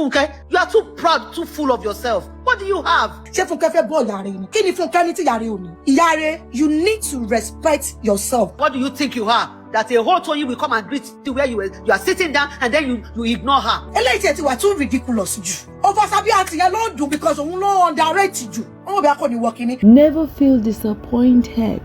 Funke, you are too proud, too full of yourself. What do you have? Ṣé Fúnkẹ́ fẹ́ bọ́ ìyá rẹ̀ ni? Kí ni Fúnkẹ́ ní tí ìyá rẹ̀ ò ní? Ìyá rẹ̀, you need to respect yourself. What do you think you are? That a whole Toyin will come and greet you where you are sitting down and then you ignore her. Eléyìí tiẹ̀ ti wà too ridiculous jù. Over Sabi àti yẹn ló ń dùn because òun ló underrate jù. Wọ́n mọ̀ bí a kò ní wọ kínní. Never feel disappointed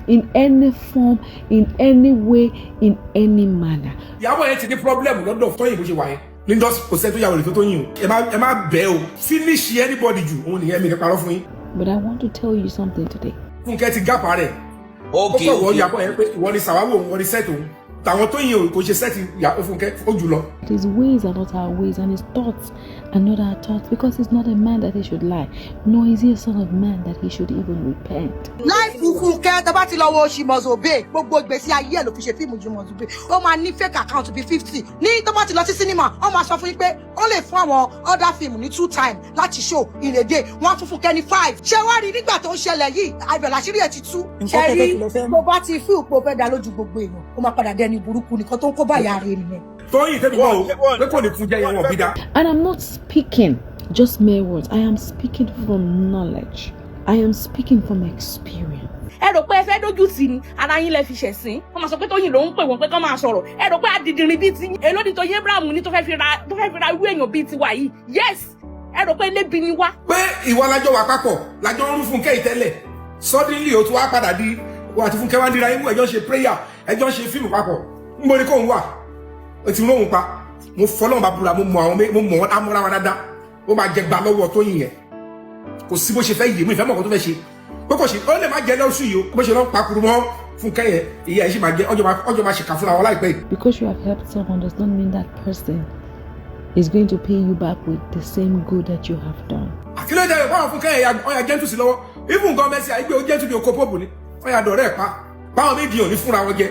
in any form, in any way, in any manner. Ìyàwó yẹn ti ní problem lọ́dọ̀ Tóyìn bó ṣe wà yẹn. Ní industry, kò sẹ́ni tó yàwó rẹ̀ tó Tóyìn o. Ẹ má bẹ́ o, finish anybody jù òun nìyẹn, mi ní parọ́ fún yín. But I want to tell you something today. Fúnkẹ́ ti gápa rẹ̀, ó kọ̀ wọ́ ìyàbọ̀ yẹn pé ìwọ ni sàwáwò òun, ìwọ ni set òun. Tàwọn Tóyìn o, kò ṣe set ìyàwó Fúnkẹ́, ó jù lọ. His ways are not our ways, and his thoughts are not our thoughts, because he's not a man that he should lie, nor is he a son of man that he should even repent. Life Fúnkẹ́, tó bá ti lọ wo She Must Obey, gbogbo ìgbésí ayé ẹ̀ ló fi ṣe fíìmù She Must Obey. Ó máa ní fake account bíi 50. Ní tó bá ti lọ sí cinema, wọ́n máa sọ fún yín pé ó lè fún àwọn other film ní two time láti show in a day, wọ́n á fún Fúnkẹ́ ní five. Ṣé wá rí nígbà tó ń ṣẹlẹ̀ yìí, àbẹ̀ làṣírí ẹ̀ ti tú. Ṣé rí, tó bá ti feel pé o fẹ́ dá lójú gbogbo èèyàn, ó máa padà dẹni burúkú. Nìkan tó ń kó bá ìyá rẹ̀ nìyẹn. Tóyìn tẹ́mi wọ́n o pé kò ní fún jẹ́ yẹn, wọ́n bí dá. And I'm not speaking just mere words, I am speaking from knowledge, I am speaking from experience. Ẹ rò pé ẹ fẹ́ dójú tì ní ara yín, lẹ fi ṣẹ̀sín. Wọ́n máa sọ pé Tóyìn ló ń pè wọ́n pé kán máa sọ̀rọ̀. Ẹ rò pé adìdìrín bíi ti èló ni Tóyìn Abraham ní tó fẹ́ fi ra irú èèyàn bíi tiwa yìí? Yes, ẹ rò pé elébi ni wá. Pé ìwọ lájọ wà papọ̀, lájọ ń rú Fúnkẹ́ yìí tẹ́lẹ̀, suddenly o tún wá padà di wà àti Fúnkẹ́ wá ń dira imú, ẹjọ́ ń ṣe prayer, ẹjọ́ ń ṣe fíìmù papọ̀. Ń borí kóun wà o ti róhun pa. Mo fọlọ́run bá búra, mo mọ àwọn, mo mọ wọn amúra wa dáadáa. Ó máa jẹ gbà lọ́wọ́ Tóyìn yẹn. Kò sí bó ṣe fẹ́ yé mi, ìfẹ́ mọ̀ kó tó fẹ́ ṣe pé kò ṣe, ó lè má jẹ lọ́sùn yìí o. Bó ṣe lọ́ pakuru mọ́ Fúnkẹ́ yẹn, ìyá ẹ̀ sì máa jẹ, ọjọ́ máa ṣèkà fúnra wọn láìpẹ́ yìí. Because you have helped someone does not mean that person is going to pay you back with the same good that you have done. Àkílẹ̀ jẹ́ báwọn Fúnkẹ́ yẹn, ọ̀yà gentle sí lọ́wọ́. Even gan Mercy àìgbé ó gentle bí oko pope ni, ọ̀yà dọ̀rẹ́ ẹ̀ pa báwọn méjì ò ní fúnra wọn jẹ,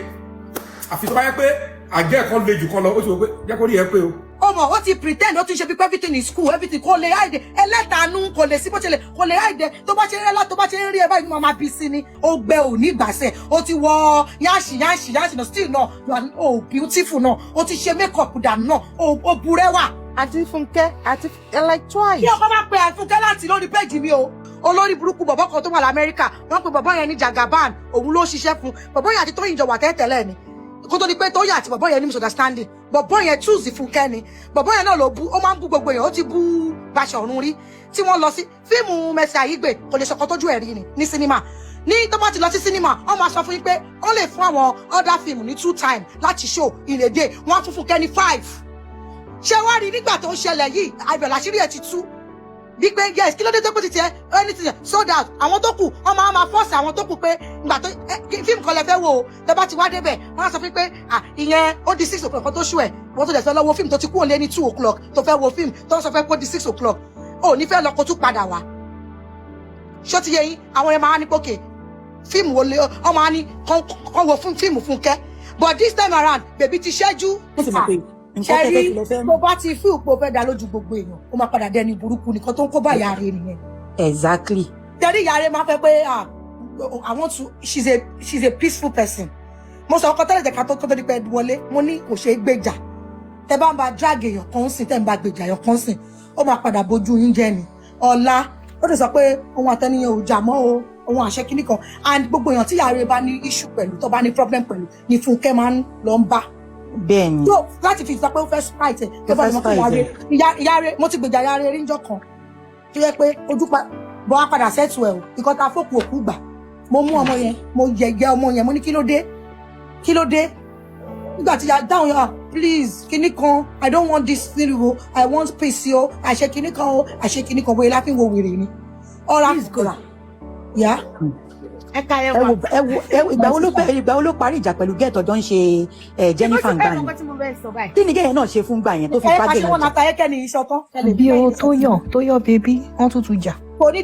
àfi tó bá yẹ pé àjẹ́ kan le jù kan lọ. Ó ti wò pé jẹ́ kó rí ẹ pé o. Ó mọ̀, ó ti pretend, ó ti ṣe bí pé everything is cool, everything kò lè hide. Ẹlẹ́tàánú kò lè sí bó ṣe lè, kò lè hide. Tó bá ṣe rẹ́lá, tó bá ṣe ń rí ẹ báyìí, ni máa bí sí ni. Ó gbẹ ò ní ìgbàsẹ̀, ó ti wọ yáǹṣì yáǹṣì yáǹṣì náà, still náà you are, oh, beautiful náà. Ó ti ṣe make up dànù náà, ó burẹ́wà. Àti Fúnkẹ́ àti like twice. Kí ọkọ bá pe Fúnkẹ́ láti lórí péjì mi o, olórí burúkú bọ̀bọ̀ kan tó wà lamẹ́ríkà, wọ́n pe bọ̀bọ̀ yẹn ní Jagaban, òun ló ṣiṣẹ́ fún bọ̀bọ̀ yẹn àti Tóyìn jọ wà tẹ́tẹ́lẹ̀ ni, kó tó di pé Tóyìn àti bọ̀bọ̀ yẹn ní misunderstanding. Bọ̀bọ̀ yẹn túùsì Fúnkẹ́ ni. Bọ̀bọ̀ yẹn náà ló bú, ó máa ń bú gbogbo èèyàn. Ó ti bú Baṣọ̀run rí tí wọ́n lọ sí fíìmù Mercy Aigbe. Kò lè sọkọ tójú ẹ̀ rí ni ní sinimá. Ní tó bá ti lọ sí sinimá, wọ́n máa sọ fún yín pé ó lè fún àwọn other film ní two time láti show in a day, wọ́n á fún Fúnkẹ́ ní five. Ṣé wá rí nígbà tó ń ṣẹlẹ̀ yìí, àbẹ̀ làṣírí ẹ̀ ti tú bí pé yes, kí ló dé tó pé ti tiẹ̀ anything sold out, àwọn tó kù wọ́n máa force àwọn tó kù pé ìgbà tó fíìmù kan lẹ fẹ́ wò ó, tẹ bá ti wá débẹ̀, wọ́n á sọ fún pé à ìyẹn ó di 6 o'clock kan tó ṣú ẹ̀. Wọ́n tó dẹ̀ fẹ́ lọ wo fíìmù, tó ti kúrò lé ní 2 o'clock tó fẹ́ wo fíìmù, tó ń sọ fẹ́ kó di 6 o'clock, ó ní fẹ́ lọ, kó tún padà wá. Ṣó ti yé yín? Àwọn yẹn máa ní pókè fíìmù wo lé, wọ́n máa ní kán wo fún fíìmù Fúnkẹ́. But this time around, baby ti ṣẹ́jú. Wọ́n ti mọ̀ pé nǹkan tẹ́ fẹ́ fi lọ fẹ́ tó mọ̀. bá ti feel pé o fẹ́ dá lójú gbogbo èèyàn, ó máa padà dẹni burúkú. Nìkan tó ń kó bá ìyá rẹ̀ nìyẹn. Tẹ̀rí, ìyá rẹ̀ máa fẹ́ pé, ah, I want to, she's a peaceful person. Mo sọ ọkọ tẹ́lẹ̀ jẹ́ ká tó di pé wọlé, mo ní kò ṣeé gbèjà. Tẹ́ bá ń ba drag èèyàn kan sìn, tẹ́ ń bá gbèjà èèyàn kan sìn, ó máa padà bójú yín jẹ́ ni. Ọ̀la ó lè sọ pé òun àtẹniyàn ò jà mọ́ o, òun àṣẹ kínní kan. And gbogbo èèyàn tí ìyá rẹ̀ bá ní issue pẹ̀lú, tó bá ní problem pẹ̀lú, ni Fúnkẹ́ máa ń lọ ń bá bẹ́ẹ̀ ni. Tó láti fi sọ pé ó fẹ́ spite ẹ̀ tó Ó bá fẹ́ lè mọ̀ pé ìyá spite. rẹ̀, ìyá rẹ̀, mo ti gbèjà ìyá rẹ̀ rí níjọ́ kan tó yẹ pé ojú pa bọ́ á padà settle ẹ̀ o. Ìkan ta fókù òkú gbà, mo mú ọmọ yẹn, mo yẹ̀yẹ́ ọmọ yẹn, mo ní kí ló dé, kí ló dé? Nígbà tí ya dáhùn yẹn, "Ah, please, kinní kan, I don't want this thing o, I want peace o." Àṣẹ kinní kan o, àṣẹ kinní kan, bóyá láfi ń wo wèrè ni ọ̀rá kọ̀ọ̀rà yá. Ẹ ká ẹ Ẹ wà. wo, ẹ wo, ẹ wo, ìgbà wo ló bẹ̀rẹ̀, ìgbà wo ló parí ìjà pẹ̀lú gẹ́ẹ̀tì ọjọ́ ń ṣe ẹ Jennifer Mo ń ti gbà fẹ́ mọ yẹn? nǹkan tí mo fẹ́ sọ báyìí. Kí ni gẹ́yìn náà ṣe fún gbà yẹn tó fi Ẹ bá pàṣẹ gẹ̀yìn wọn jà? nàta ẹkẹ ní iṣan tán. Bí o tó yàn tó yọ baby, wọn tún tún jà. Kò ní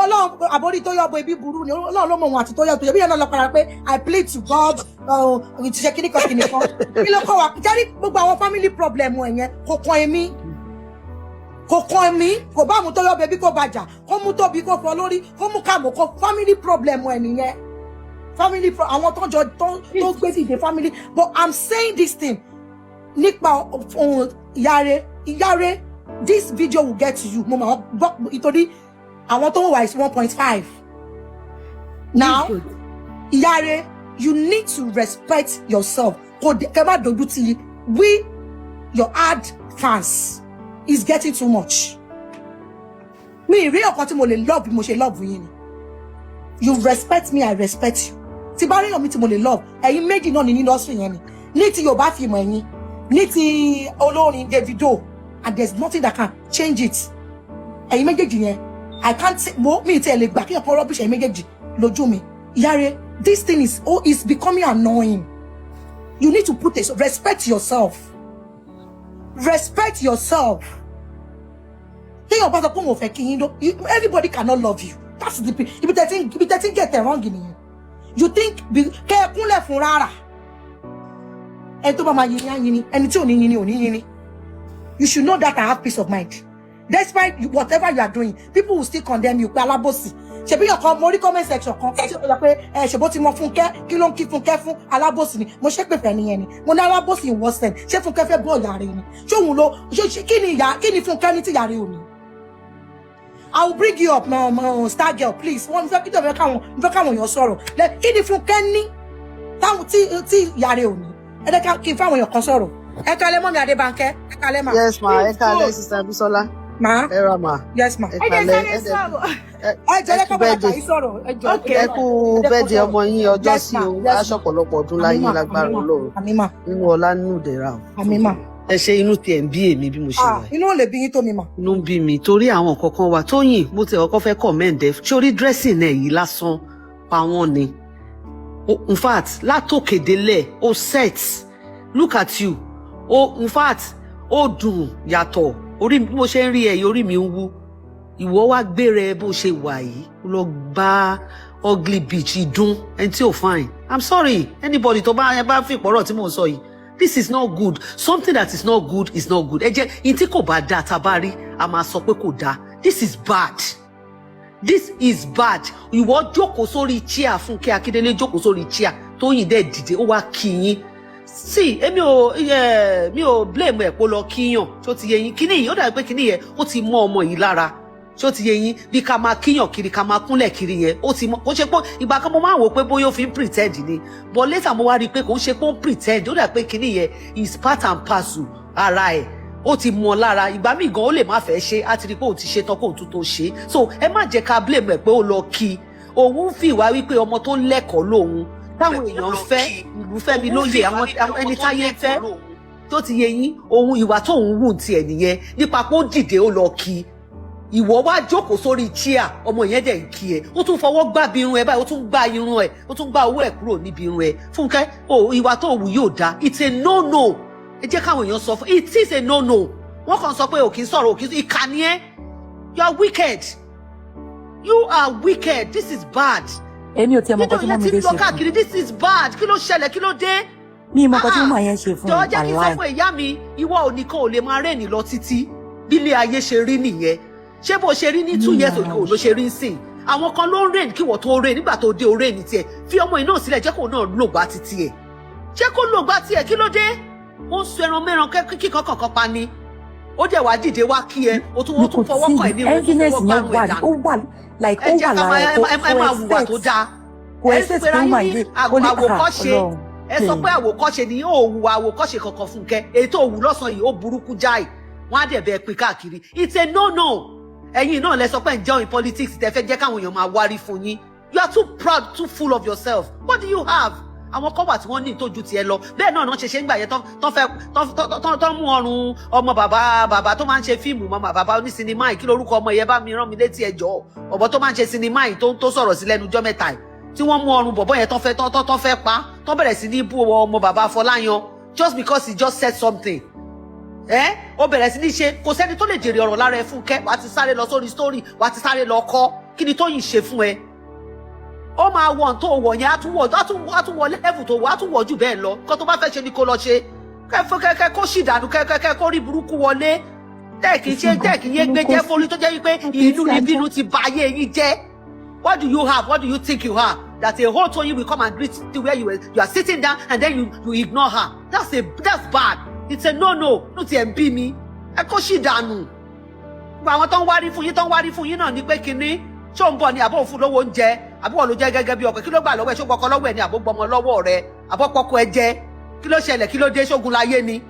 Ọlọ́run àbórí tó yọ bo ibi burú ni. Ọlọ́run ló mọ òun àti tó yọ tó yọ bí yẹn náà lọ padà pé I plead to God, ti ṣe kíní kan kíní kan. Kí ló kọ́ wa jẹ́rí? Gbogbo àwọn family problem ẹ̀ yẹn kò kan èmi, kò kan èmi. Kò bá mú tó yọ baby kó bàjà, kó mú tóbi kó fọ lórí, kó mú kàmú kó family problem ẹ̀ nìyẹn. Family àwọn tó jọ tó gbé dìde family. But I'm saying this thing nípa ohun ìyáre ìyáre. This video will get to you. Mo máa gbọ́ nítorí àwọn tó ń wà is 1.5 now. Ìyáre, you need to respect yourself. Kò dé kẹ má dojú tì we, your hard fans, is getting too much. Mi ì rí ọ̀kan tí mo lè love bí mo ṣe love yín ni. You respect me, I respect you. Tí bá ríyàn mi tí mo lè love, ẹ̀yin méjì náà ní industry yẹn ni, ní ti Yorùbá fìmọ̀, ẹ̀yin ní ti olórin Davido, and there is nothing that can change it. Ẹ̀yin méjèèjì yẹn, I can't say mo mi tí ẹ lè gbà kí ọ̀kan rubbish ẹ̀yin méjèèjì lójú mi. Ìyáre, this thing is, oh, is becoming annoying. You need to put a respect yourself, respect yourself. Téèyàn bá sọ pé òun ò fẹ́ kí yín ló, everybody cannot love you. That's the ibi tẹ́tí get it wrong nìyẹn. You think kẹ́ ẹ kúnlẹ̀ fún rárá, ẹni tó bá máa yin ni á yin ni, ẹni tí ò ní yin ni ò ní yin ni. You should know that I have peace of mind. Despite whatever you are doing, people will still condemn you pé alábòsí. Ṣebí ọkàn mo rí comment section kan tí ó sọ pé ẹ ṣèbó ti mọ Fúnkẹ́, kí ló ń kí Fúnkẹ́ fún? Alábòsí ni. Mo ṣépè fẹ́ nìyẹn ni. Mo ní alábòsí in what sense? Ṣé Fúnkẹ́ fẹ́ bọ́ ìyá rẹ̀ ni? Ṣé òun ló ṣé kí ni ìyá, kí ni Fúnkẹ́ ní tí ìyá rẹ̀ ò ní? I will bring you up, my star girl, please. Wọ́n fẹ́ kí tó fẹ́ káwọn èèyàn sọ̀rọ̀. Kí ni Fúnkẹ́ ní táwọn tí ìyá rẹ̀ ò ní? Ẹ jẹ́ kí n fáwọn èèyàn kan sọ̀rọ̀. Ẹ kalẹ́, mọ́mi Adébánkẹ́. Ẹ kalẹ́ mà. Yes ma, ẹ kalẹ́, Sister Bisola. Ma. Ẹ ra ma. Yes ma. Ẹ kalẹ́, ẹ dẹ Ẹ jẹ́ ẹ kọ́ kú bọ́lá birthday. kàyí sọ̀rọ̀. Ẹ jọ. Ẹ kú birthday ọmọ yín ọjọ́ sí o. Aṣọ ọ̀pọ̀lọpọ̀ ọdún láyé lágbára Ọlọ́run. Àmín mà. Nínú ọlá, nínú ìdẹ̀ra o. Àmín mà. Ẹ ṣe, inú tiẹ̀ ń bí èmi bí mo ṣe Ah, wà yìí. Inú ò lè bí yín tó mi mà. Inú ń bí mi torí àwọn nǹkan kan wà. Tóyìn, mo ti kọ́kọ́ fẹ́ commend ẹ sórí dressing ẹ yìí lásán pa wọ́n ni. In fact, látòkè délẹ̀ ó set. Look at you o. In fact, ó dùn yàtọ̀. Orí mi, bí mo ṣe ń rí ẹ yìí, orí mi ń wú. Ìwọ wá gbére ẹ bó ṣe wà yìí, ó lọ bá ugly bitch idún, ẹni tí ò fine. I'm sorry, anybody tó bá ẹ bá fi ìpọ́rọ̀ tí mò ń sọ yìí. This is not good. Something that is not good is not good. Ẹ jẹ́ in tí kò bá dáa, tá a bá rí, a máa sọ pé kò dáa. This is bad, this is bad. Ìwọ jókòó sórí chair, Fúnkẹ́ Akíndélé jókòó sórí chair, Tóyìn dẹ̀ dìde, ó wá kí yín sí. Èmi ò mi ò blame ẹ kó lọ kíyàn. Tó ti yé yín, kíní yìí ó dàbí pé kíní yẹn ó ti mọ ọmọ yìí lára. Ṣó ti yé yín? Bí ká máa kíyàn kiri, ká máa kúnlẹ̀ kiri yẹn, ó ti mọ. Kó ṣe pé ìgbà kan mo máa ń wò pé bóyá ó fi ń pretend ni, but later mo wá rí i pé kò ń ṣe pé ó ń pretend. Ó dà pé kíní yẹn is part and parcel ara ẹ̀, ó ti mọ lára. Ìgbà míì gan ó lè má fẹ́ ṣe, á ti rí i pé òun ti ṣe tán kóun tún tó ṣe. So ẹ má jẹ́ ká blame ẹ̀ pé ó lọ kí. Òun fi ìwà wípé ọmọ tó lẹ́kọ̀ọ́ lòun, táwọn èèyàn ń fẹ́, ìlú fẹ́ mi lóye, àwọn ẹni táyé ń fẹ́. Tó ti yé yín, òun ìwà tóun wù tiẹ̀ nìyẹn nípa pé ó dìde, ó lọ kí. Ìwọ wá jókòó sórí chair, ọmọ yẹn dẹ̀ ń kí ẹ, ó tún fọwọ́ gbá bí irun ẹ báyìí, ó tún gbá irun ẹ, ó tún gbá owó ẹ kúrò níbi irun ẹ. Fúnkẹ́ o, ìwà tó wù yóò dáa. It's a no no. Ẹ jẹ́ káwọn èèyàn sọ fún, it is a no no. Wọ́n kàn sọ pé ò kì í sọ̀rọ̀, ò kì í ìkànnì ẹ. You are wicked, you are wicked. This is bad. Èmi ò tiẹ̀ mọ nǹkan tí Fídíò yẹn mọ́mí ti dé ń lọ ṣe fún. káàkiri. This is bad. Kí ló ṣẹlẹ̀? Kí ló dé? Mi ì mọ nǹkan tí mọ́mí yẹn ṣe fún. Jọ̀ọ́, jẹ́ kí n sọ Wàláì. fún ìyá mi, ìwọ ò nìkan ò lè máa rẹ́ẹ̀nì lọ títí. Bílé ayé ṣe rí nìyẹn. Ṣé bó ṣe rí ní 2 years ago ló ṣe rí sìn? Àwọn kan ló ń reign kí wọ́n tó reign. Nígbà tó dé, o reign tiẹ̀. Fi ọmọ yìí náà sílẹ̀, jẹ́ kó náà lò gbá títí ẹ̀, jẹ́ kó lò gbá tiẹ̀. Kí ló dé? Ó ń sọ ẹran mẹ́ran kíkan kankan pa ni. Ó dẹ̀ wá dìde wá kí ẹ, ó tún fọwọ́ kàn ẹ́ ní irun, ó tún Enviness fọwọ́ yẹn gbárùn wà ẹ̀ dànù. ó wà like Ẹ ó jẹ́ wà ká máa lára ẹ. ẹ máa hùwà tó dáa. Kò Ẹ expect pera pé ó máa yín ní yé ó ní àwòkọ́ṣe. Ọlọ́run. Ẹ sọ pé àwòkọ́ṣe ni yóò hùwà àwòkọ́ṣe kankan. Fúnkẹ́, èyí tó wù lọ́sàn-án yìí, ó burúkú jáì. Wọ́n á dẹ̀ bẹ́ẹ̀ pín káàkiri. It's a no no. Ẹ̀yin náà lẹ sọ pé ń join politics, tẹ fẹ́ jẹ́ káwọn èèyàn máa wárí fún yín. You are too proud, too full of yourself. What do you have? Àwọn kan wà tí wọ́n ní ìtọ́jú tiẹ̀ lọ. Bẹ́ẹ̀ náà náà ṣe ń gbà yẹn tán fẹ́ tán mú ọrùn ọmọ bàbá bàbá tó máa ń ṣe fíìmù, ọmọ bàbá onísinimá yìí. Kí lorúkọ ọmọ yẹn? Bá mi rán mi létí ẹjọ́ ọ̀bọ tó máa ń ṣe sinimá yìí tó sọ̀rọ̀ sí lẹ́nu ọjọ́ mẹ́ta yìí, tí wọ́n mú ọrùn bọ̀bọ́ yẹn, tán fẹ́ tán fẹ́ pa, tán bẹ̀rẹ̀ sí ní bú ọmọ bàbá Fọláyan just because he just said something. Ẹ ó bẹ̀rẹ̀ sí ní ṣe, kò sẹ́ni tó lè jèrè ọ̀rọ̀ lára ẹ. Fúnkẹ́, wàá ti sáré lọ sórí story, wàá ti sáré lọ kọ́ kí ni Tóyìn ṣe fún ẹ. Ó máa wọ ohun tó wọ̀ yẹn, á tún wọ level tó wọ̀, á tún wọ̀ jù bẹ́ẹ̀ lọ. Kó tó bá fẹ́ ṣe ni kó lọ ṣe. Kẹ́kẹ́ kó sì dànù, kẹ́kẹ́ kó rí burúkú wọlé. Tẹ́ẹ̀kì ṣe tẹ́ẹ̀kì yé gbé jẹ́ forí tó jẹ́ wípé ìlú níbínú ti ba ayé yín jẹ́. What do you have? What do you think you have that a whole Toyin will come and greet you where you are sitting down and then you ignore her? That's bad. It's a no no. No tiẹ̀ ń bí mi, ẹ kó sì dànù. Gbogbo àwọn tó ń wárí fún yín, tó ń wárí fún yín náà ní pé kinní, ṣó ń bọ̀ ni àbó òfin lówó oúnjẹ, àbí wọ́n ló jẹ́ gẹ́gẹ́ bí ọkọ? Kí ló gbà lọ́wọ́ ẹ̀? Ṣó gbọ́kọ lọ́wọ́ ẹ̀ ni, àbó gbọmọ lọ́wọ́ rẹ̀, àbó pọkọ ẹ jẹ? Kí ló ṣẹlẹ̀? Kí ló dé? Ṣógun láyé ni?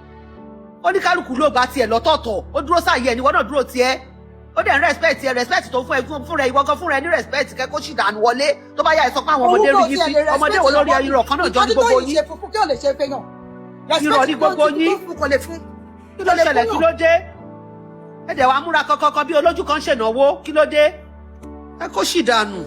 Oníkálukú ló bá tiẹ̀ lọ́tọ̀ọ̀tọ̀. Ó dúró sáàyè ẹ̀, níwọ náà dúró tiẹ̀. Ó dẹ̀ ń respect ẹ, respect tó fún ẹ fún rẹ, ìwọ gan fún rẹ ní respect kẹ́ kó sì dànù wọlé. Tó bá yá, ẹ sọ pé àwọn ọmọdé rí yín sí. Ọmọdé wo lórí irọ́ kan náà jọ ní gbogbo yín? Kí ó lè ṣe fẹ́ yàn. Irọ́ ní gbogbo yín. Kò lè fún. Kí ló ṣẹlẹ̀? Kí ló dé? Ẹ dẹ̀ wá múra kankan bí olójú kan ṣènáwó. Kí ló dé? Ẹ kó sì dànù.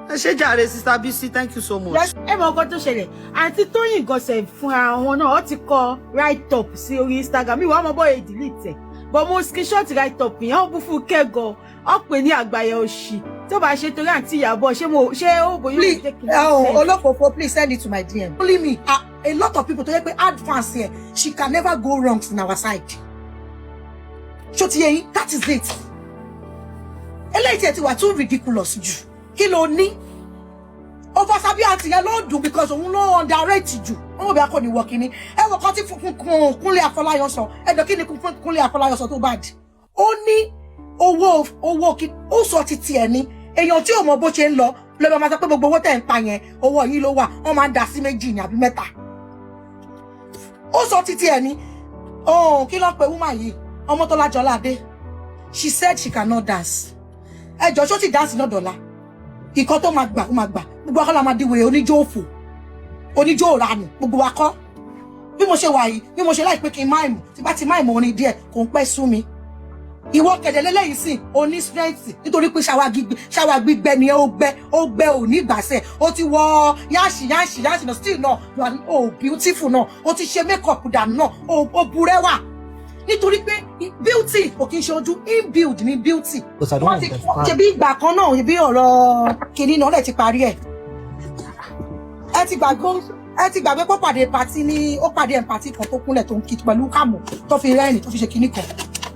Ẹ ṣe jàre, Sister Bisi, thank you so much. Ẹ mọ nǹkan tó ṣẹlẹ̀, àǹtí Tóyìn gọ̀sẹ̀ fúnra wọn náà, ó ti kọ write up sí orí Instagram. Ìwà ọmọ bọ́ọ̀ delete ẹ̀, but mo screenshot write up yẹn. Ó bú fún kẹ́gọ̀, ó pè ní àgbàyẹ òṣì. Tó bá ṣe torí àǹtí Ìyábọ̀, ṣé mo ṣé ó bóyá ó Please jẹ́ kí n oh, Olófòfò, please send it to my DM. Only me, a lot of people tó yẹ pé hard fans here, she can never go wrong in our side. Ṣó ti yé yín? That is it. Eléyìí tiẹ̀ ti wà too ridiculous jù. Kí ló ní oversabi àti yẹn ló dùn because òun ló underrate jù. Wọn ò bí akọni wọ kínní. Ẹ wọ kan tí Kúnlé Afọláyan sọ. Ẹ jọ, kí ni Kúnlé Afọláyan sọ tó bad? Ó ní owó owó kí ó sọ títí ẹ ní èèyàn tí ò mọ bó ṣe ń lọ ló máa sọ pé gbogbo owó tẹ̀ ń pa yẹn, owó yìí ló wà. Wọ́n máa ń da sí méjì ní àbí mẹ́ta. Ó sọ títí ẹ ní ohun. Kí ló pe woman yìí? Ọmọtọ́lá Jọládé. She said she cannot dance. Ẹ jọ, ṣó ti dance náà dọ̀la? Ìkan tó máa gbà, ó máa gbà. Gbogbo akọ́lá máa di wèrè, oníjó òfò, oníjó òranù, gbogbo wa kọ́. Bí mo ṣe wà yìí, bí mo ṣe láì pé kí n máìmù, tí bá ti máìmù orin díẹ̀, kò ń pẹ́ sú mi. Ìwọ kẹ̀dẹ̀ lélẹ́yìí sìn, o ní strength nítorí pé ṣáwa gbígbẹ ni. Ó gbẹ, ó gbẹ, ò ní ìgbàsẹ̀. Ó ti wọ yáàṣì yáàṣì yáàṣì náà, still náà you are, oh, beautiful náà. Ó ti ṣe make up dànù náà, ó burẹ́wà nítorí pé beauty kò kí n ṣe ojú, inbuild ní beauty. Because I don't Wọ́n ti understand. ṣebí ìgbà kan náà, ṣebí ọ̀rọ̀ kìnìún náà lẹ̀ ti parí ẹ̀. Ẹ ti gbàgbé, ẹ ti gbàgbé pé ó pàdé party ní, ó pàdé ẹ̀ party kan tó kúnlẹ̀, tó ń kí pẹ̀lú kàmù, tó fi rẹ́rìn, tó fi ṣe kinní kan.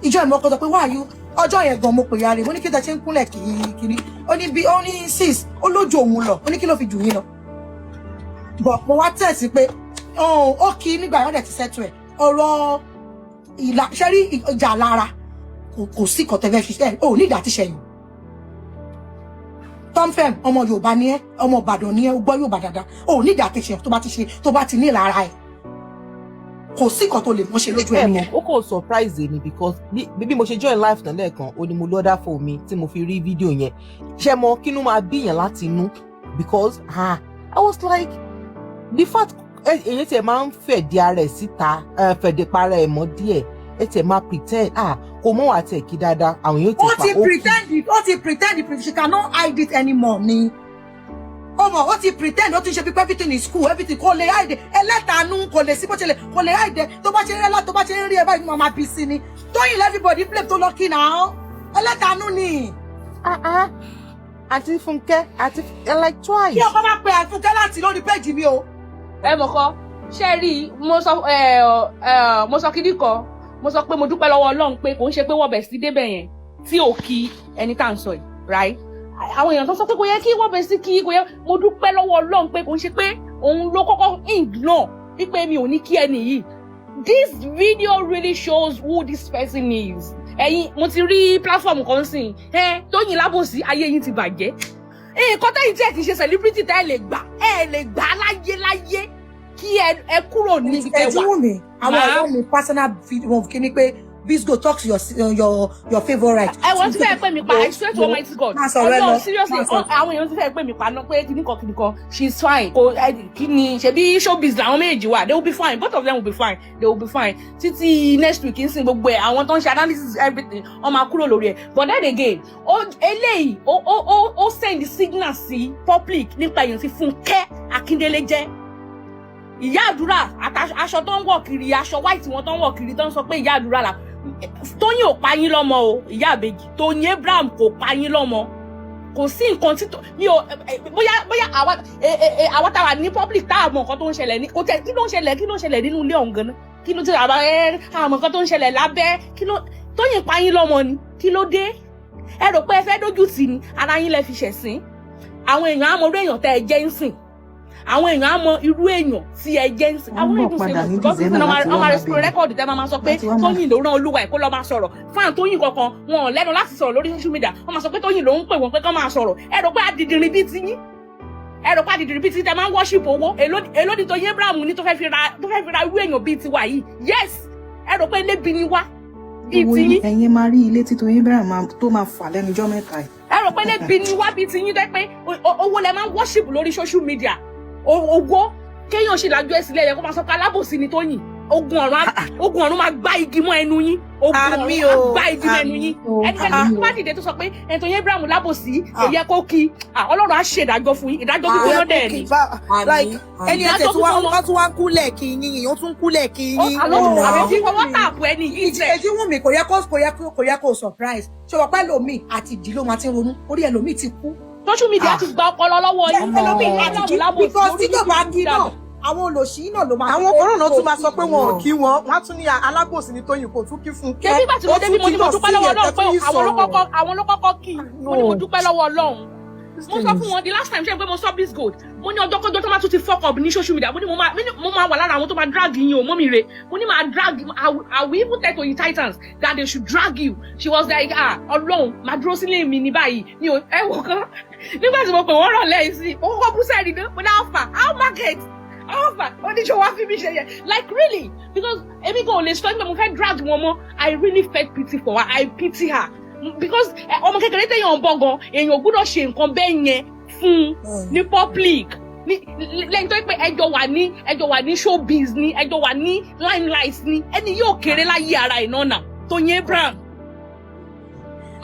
Ìjọ ìmọ̀ ọkọ sọ pé why you, ọjọ́ yẹn gan mo pè ya rẹ̀, mo ní kí tẹ ṣe ń kúnlẹ̀ kí kíní. Ó ní bí ó ní sis, ó lójú òun lọ. Ó ní kí ló fi jù yín lọ? Bọ̀ mo wá tẹ̀sí pé ó kí nígbà yẹn, dẹ̀ ti settle ẹ̀. Ọ̀rọ̀ ìlà ṣẹ́rí, ìjà lára kò sí kọ̀tẹ́fẹ́ ṣiṣẹ́ ò ní ìdá tí ṣẹyìn. Tomfem, ọmọ Yorùbá ni ẹ, ọmọ Ìbàdàn ni ẹ, ó gbọ́ Yorùbá dáadáa. Ò ní ìdá tí ṣe tó bá ti ṣe, tó bá ti ní ìlara ẹ, kò sí nǹkan tó lè mọ́ ṣe lójú Ẹ ẹni mọ̀, yẹn. ó kò surprise mi because bí mo ṣe join live náà lẹ́ẹ̀kan, ó ní mo lọ́dà fún mi tí mo fi rí fídíò yẹn. Ṣé mo kínú máa bíyàn láti inú because, ah, I was like, the fact èyí tiẹ̀ máa ń fẹ̀dí ara ẹ̀ síta, fẹ̀dí para ẹ̀ mọ́ díẹ̀, ẹ tiẹ̀ máa pretend, ah, kò mọ̀ wá tiẹ̀ kí dáadáa, àwọn yóò ti Ó pa ti ó kì. pretend it, ó ti pretend it. She cannot hide it anymore ni. Ọmọ, ó ti pretend, ó ti ṣe pípẹ́. Everything is cool, everything kò lè hide. Ẹlẹ́tàánú kò lè sí bó ṣe lè, kò lè hide. Tó bá ṣe rí ẹlá, tó bá ṣe rí ẹ báyìí, mo máa bí sí ni. Tóyìn, everybody blame tó lọ kí náà, ẹlẹ́tàánú ni. Ah ah, àti Fúnkẹ́ àti like twice. Kí ọkọ bá pe àfúnkẹ́ láti lórí péjì mi o. Ẹ mọ̀ kọ́ ṣé rí i, mo sọ ẹ ẹ mo sọ kíní kan. Mo sọ pé mo dúpẹ́ lọ́wọ́ Ọlọ́run pé kò ń ṣe pé wọ́n bẹ̀ sí débẹ̀ yẹn tí ò kí ẹni tá à ń sọ yìí, right? Àwọn èèyàn tó sọ pé kò yẹ kí wọ́n bẹ̀ sí kí kò yẹ, mo dúpẹ́ lọ́wọ́ Ọlọ́run pé kò ń ṣe pé òun ló kọ́kọ́ ignore wípé mi ò ní kí ẹni yìí. This video really shows who this person is. Ẹ̀yin, mo ti rí platform kan sìn ẹ Tóyìn Lábòsí, ayé yín ti bàjẹ́. Nǹkan tẹ́yìn tí ẹ kì í ṣe celebrity tẹ́ ẹ lè gbà, ẹ lè gbà láyé láyé kí ẹ kúrò níbi tẹ́ wà. Ẹjú mi, àwọn Màá. ọ̀rẹ́ mi, personal video kí ni pé Bisco, talk to your favourite. Ẹ wọ́n ti fẹ́ pè mí pa, I swear to Almighty God. Má sọ̀rọ̀ ẹ lọ. Ọlọ́run, seriously. Má sọ̀rọ̀. Àwọn èèyàn ti fẹ́ pè mí pa náà pé kíníkan kíníkan. She is fine. Kò ẹ kí ni ṣebí showbiz làwọn méjèèjì wà. They will be fine, both of them will be fine, they will be fine. Títí next week ń sìn, gbogbo ẹ, àwọn tó ń ṣe analysis, everything, wọ́n máa kúrò lórí ẹ̀. But then again, ó eléyìí ó send signal sí public nípa èèyàn tí Fúnkẹ́ Akíndélé jẹ́. Ìyá àdúrà, aṣọ tó ń wọ̀ kiri, aṣọ white wọn tó ń wọ̀ kiri, tó ń sọ pé ìyá àdúrà là. Tóyìn ò pa yín lọ́mọ o, ìyá àbèjì. Tóyìn Abraham kò pa yín lọ́mọ. Kò sí nǹkan tí mi ò bóyá àwa táwa ní public tá a mọ nǹkan tó ń ṣẹlẹ̀ ní kò tẹ. Kí ló ń ṣẹlẹ̀? Kí ló ń ṣẹlẹ̀ nínú ilé ọ̀hún ganan? Kí ló ti àbá ẹ àmọ́ nǹkan tó ń ṣẹlẹ̀ lábẹ́? Kí ló Tóyìn pa yín lọ́mọ ni? Kí ló dé? Ẹ rò pé ẹ fẹ́ dójú tì ní, ara yín lẹ fi ṣẹ̀sín. Àwọn èèyàn á mọ orí èèyàn tẹ́ ẹ jẹ́ ń sìn. Àwọn èèyàn á mọ irú èèyàn tí ẹ jẹ́ ń sìn. Wọ́n Àwọn ń bọ̀ èèyàn padà ní because December nísìnyí láti wá wọ́n máa máa rẹ̀ bẹ̀rẹ̀ record tẹ́ máa sọ pé láti wá máa Tóyìn ló rán olúwa ẹ̀ kó lọ máa sọ̀rọ̀. Fáàn Tóyìn kankan wọn ò lẹ́nu láti sọ̀rọ̀ lórí social media. Wọ́n máa sọ pé Tóyìn ló ń pè wọ́n pé kán máa sọ̀rọ̀. Ẹ rò pé adìdìrín bíi ti yín, ẹ rò pé adìdìrín bíi ti tẹ máa ń worship owó. Èló ni Tóyìn Abraham ní tó fẹ́ fi ra irú èèyàn bíi tiwa yìí? Yes, ẹ rò pé elébi ni wá bíi Owó ti yín. ẹ̀yin máa rí ilé tí Tóyìn Abraham tó máa fà lẹ́nu ijọ́ mẹ́ta yìí. Ẹ rò pé elébi ni wá bíi ti yín dẹ́ pé owó lẹ máa ń worship lórí social media. Owó kéèyàn sì lajú ẹ sílẹ̀ yẹ kó máa sọ pé alábòsí ni Tóyìn. Ogun ọ̀run máa gbá igi mọ́ ẹnu yín. Ogun ọ̀run Àmì á o, gbá igi mọ́ ẹnu àmì. yín. O Ẹnikẹ́ni àmì tó o. bá dìde tó sọ pé ẹni Tóyìn Abraham lábòsí, Ah. kò yẹ kó kí, ah, Ọlọ́run á ṣèdájọ́ fún yín, ìdájọ́ Kò gbígbóná yẹ kó dẹ̀ kí ni. bá like ẹni ẹsẹ̀ Ìdájọ́ tí wọ́n gbígbóná. wọ́n tún wá ń kúnlẹ̀ kí yín, èèyàn tún ń kúnlẹ̀ kí yín. Àlọ́ Oh. àbí tí fọwọ́ tààpù ẹni yìí tẹ̀. Èjì wù mí, kò yẹ kó surprise. Ṣé wọ́n pẹ́ lómi àti ìdí ló máa ti ń ronú, orí ẹlòmíì ti kú. Social media ti gba ọpọlọ lọ́wọ́ yín. Ẹlòmíì Tóyìn àti Abraham ìdí lábòsí because orí tí kò bá kí náà, dànù. àwọn olòṣì náà ló máa Àwọn kan náà tún máa sọ pé wọn ò kí wọn, wọn á tún ní alábòsí ní Tóyìn, kò tún kí Fúnkẹ́. Ṣé nígbà tí mo Ó débi tún mo ní mo kíjọ dúpẹ́ sí lọ́wọ́ ẹ̀ Ọlọ́run pé tẹ́ tún yín sọ̀rọ̀. àwọn ló kọ́kọ́ kí i. Mo ní mo dúpẹ́ lọ́wọ́ Ọlọ́run. Mo sọ fún wọn the last time ṣe pé mo sọ bis gold, mo ní ọjọ́ kọjọ́ tó máa tún ti fuck up ní social media, mo ní mo máa wà lára àwọn tó máa drag yín o. Mọ́mi re, mo ní máa drag. I will even tell Toyin Titans that they should drag you. She was like, "Ah, Ọlọ́run máa dúró sílé mi ní báyìí mi ò." Ẹ wò kán, nígbà tí mo pè wọ́n rọ̀ lẹ́yìn sí, mo kọ́kọ́ bú sẹ́ẹ̀rì náà. Mo ní, "Alpha, how market, alpha?" Ó ní ṣe wá fi mi ṣe yẹ, like really, because èmi kò lè sọ pé mo fẹ́ drag wọn mọ́. I really felt pity for her. I pity her because ọmọ kékeré téèyàn ń bọ̀ gan, èèyàn ò gbúdọ̀ ṣe nǹkan bẹ́ẹ̀ yẹn fún un ní public, ní lẹ́yìn tó yẹ pé ẹjọ́ wà ní showbiz ní, ẹjọ́ wà ní limelight ní. Ẹni yóò kéré láyé ara ẹ̀ náà nà Tóyìn Abraham.